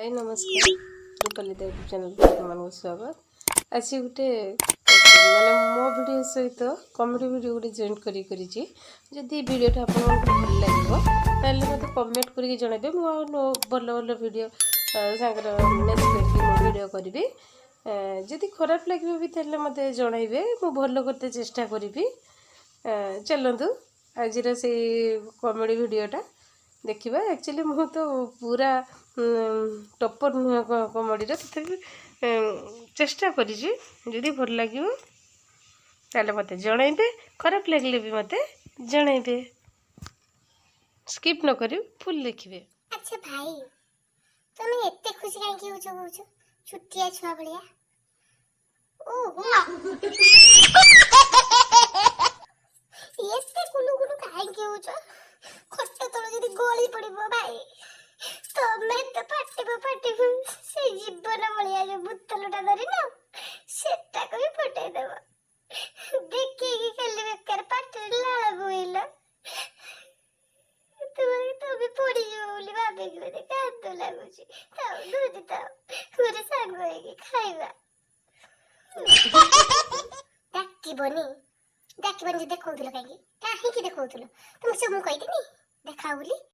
High, ନମସ୍କାର। ରୂପାଲି ଦେବ ଚ୍ୟାନେଲକୁ ଆପଣମାନଙ୍କୁ ସ୍ୱାଗତ। ଆଜି ଗୋଟେ ମାନେ ମୋ ଭିଡ଼ିଓ ସହିତ କମେଡ଼ି ଭିଡ଼ିଓ ଗୋଟେ ଜଏଣ୍ଟ କରି କରିଛି। ଯଦି ଭିଡ଼ିଓଟା ଆପଣଙ୍କୁ ଭଲ ଲାଗିବ, ତାହେଲେ ମୋତେ କମେଣ୍ଟ କରିକି ଜଣାଇବେ। ମୁଁ ଆଉ ଭଲ ଭଲ ଭିଡ଼ିଓ ସାଙ୍ଗରେ ମ୍ୟାଚ୍ କରିକି ମୁଁ ଭିଡ଼ିଓ କରିବି। ଯଦି ଖରାପ ଲାଗିବ ବି, ତାହେଲେ ମୋତେ ଜଣାଇବେ। ମୁଁ ଭଲ କରତେ ଚେଷ୍ଟା କରିବି। ଚାଲନ୍ତୁ, ଆଜିର ସେଇ କମେଡ଼ି ଭିଡ଼ିଓଟା ଦେଖିବା। ଆକ୍ଚୁଆଲି ମୁଁ ତ ପୁରା ଟପର୍ ନୁହେଁ କମେଡ଼ିର, ତଥାପି ଚେଷ୍ଟା କରିଛି। ଯଦି ଭଲ ଲାଗିବ, ତାହେଲେ ମୋତେ ଜଣାଇବେ। ଖରାପ ଲାଗିଲେ ବି ମୋତେ ଜଣାଇବେ। ସ୍କିପ୍ ନ କରି ଫୁଲ୍ ଦେଖିବେ। ଆଚ୍ଛା ଭାଇ, ତମେ ଏତେ ଖୁସି କାହିଁକି ହଉଛ କହୁଛ, ଛୋଟିଆ ଛୁଆ ଭଳିଆ? ଓହୋ, ଏତେ କୁଲୁ କୁଲୁ କାହିଁକି ହଉଛ? ଖଟ ତଳ ଯଦି ଗଳି ପଡିବ ଭାଇ, ତମେ ତ ଫାଟିବ ଫାଟିବ, ସେ ଜୀବନ ଭଳିଆ ଯୋଉ ବୋତଲଟା ଧରିନ, ସେଟାକୁ ବି ଫଟେଇ ଦବ। ଦେଖିକି ଖାଲି ବେକାର ପାଟିରେ ଲାଳ ବୋହିଲା। ତୁମେ ତମେ ପଡିଯିବ ବୋଲି ଭାବିକି ମତେ କାନ୍ଦ ଲାଗୁଛି। ଥାଉ, ଧରି ଥାଉ, ଘରେ ସାଙ୍ଗ ହେଇକି ଖାଇବା। ଡାକିବନି, ଡାକିବନି ଯଦି ଦେଖଉଥିଲ କାହିଁକି? କାହିଁକି ଦେଖଉଥିଲ? ତମକୁ ସବୁ ମୁଁ କହିଥିନି ଦେଖାଅ ବୋଲି?